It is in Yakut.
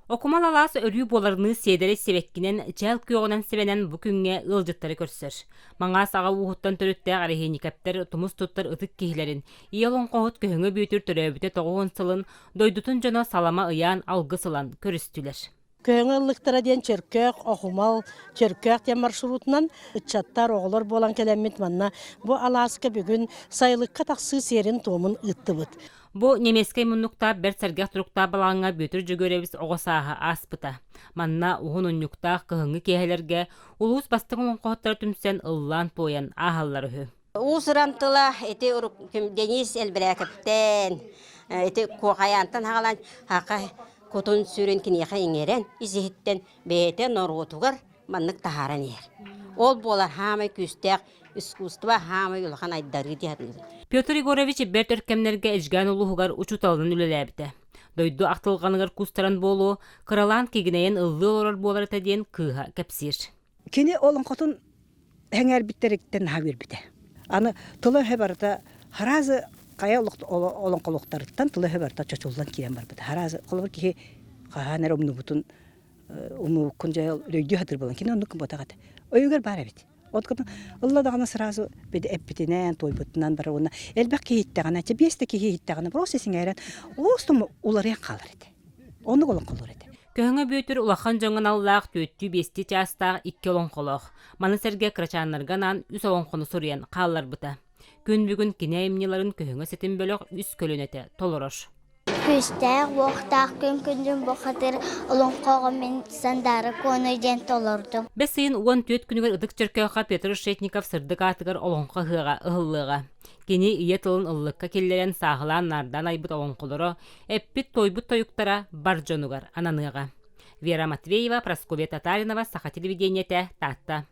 Окумал алаас өрүү буоларыныы сиэдэрэй сибэккинэн, чээл күөҕүнэн сибэнэн бу күҥҥэ ыалдьыттары көрсөр. Маҥаас аҕа ууһуттан төрүттээх Эрэһиэньикэптэр тумус туттар ытык киһилэрин, ийэ олоҥхоһут Көһөҥө Бүөтүр төрөөбүтэ 90 сылын дойдутун дьоно салама ыйаан алгыс ылан көрүстүлэр. Көһөҥө ыллыктара диэн Чөркөөх, Охумал, Чөркөөх диэн маршрутунан ыччаттар, оҕолор буолан кэлэммит манна бу алааска бүгүн сайылыкка тахсыы сиэрин-туомун ыыттыбыт. Бу немецкэй муннуктаах бэрт сэргэх туруктаах балаҕаҥҥа Бүөтүр Дьөгүөрэбис оҕо сааһа ааспыта. Манна уһун унньуктаах кыһыҥҥы киэһэлэргэ улуус бастыҥ олоҥхоһуттара түмсэн ыллаан-туойан ааһаллар үһү. Уус-уран тыла ити Денис Элбирээкэптэн, ити Куохайаантан хаалан хака кутун-сүрүн киниэхэ иҥэрэн, ис-иһиттэн бэйэтэ норуотугар маннык таһааран иһэр. Ол буолар хаамай күүстээх искусство хаамай улахан айдарыы дии саныыбын. Петр Егорович бэрт өр кэмнэргэ Эдьигээн улууһугар учууталынан үлэлээбитэ. Дойду ахтылҕаныгар куустаран буолуо, кыралаан кигинэйэн ыллыы олорор буолар этэ диэн кыыһа кэпсиир. Кини олоҥхотун сэҥээрбиттэриттэн наһаа үөрбүтэ. Аны тыла-өһө барыта хараазы хайа олоҥхолуохтарыттан тыла-өһө барыта чочуллан киирэн барбыта. Хараазы холобур киһи хаһан эрэ умнубутун умнубуккун дьэ өйдүү сатыыр буолан кини оннук гымматах этэ. Өйүгэр баар эбит. От ылла даҕаны сразу эппитинэн, туойбутунан барар уонна элбэх киһи иһиттэҕинэ, чэ биэс да киһи иһиттэҕинэ просто сэҥээрэн олус уларыйан хаалар этэ. Оннук олоҥхолуур этэ. Көһөҥө Бүөтүр улахан дьоҥҥо аналлаах түөртүү-биэстии чаастаах икки олоҥхолоох, маны сэргэ кырачааннарга анаан үс олоҥхону суруйан хаалларбыта. Күн бүгүн кини айымньыларын Көһөҥө ситим бөлөх үс көлүөнэтэ толорор. Күүстээх, уохтаах күн күндүн бухатыр олоҥхоҕо мин Сандаара Куону диэн толордум. Бэс ыйын 14 күнүгэр Ытык Чөркөөххө Петр Решетников сырдык аатыгар олоҥхо ыһыаҕа ыһыллыаҕа. Кини ийэ тылын ыллыкка киллэрэн сааһылаан-наардаан айбыт олоҥхолоро, эппит-туойбут тойуктара бар дьонугар ананыаҕа. Вера Матвеева, Прасковья Татаринова, Саха телевидениетэ, Таатта.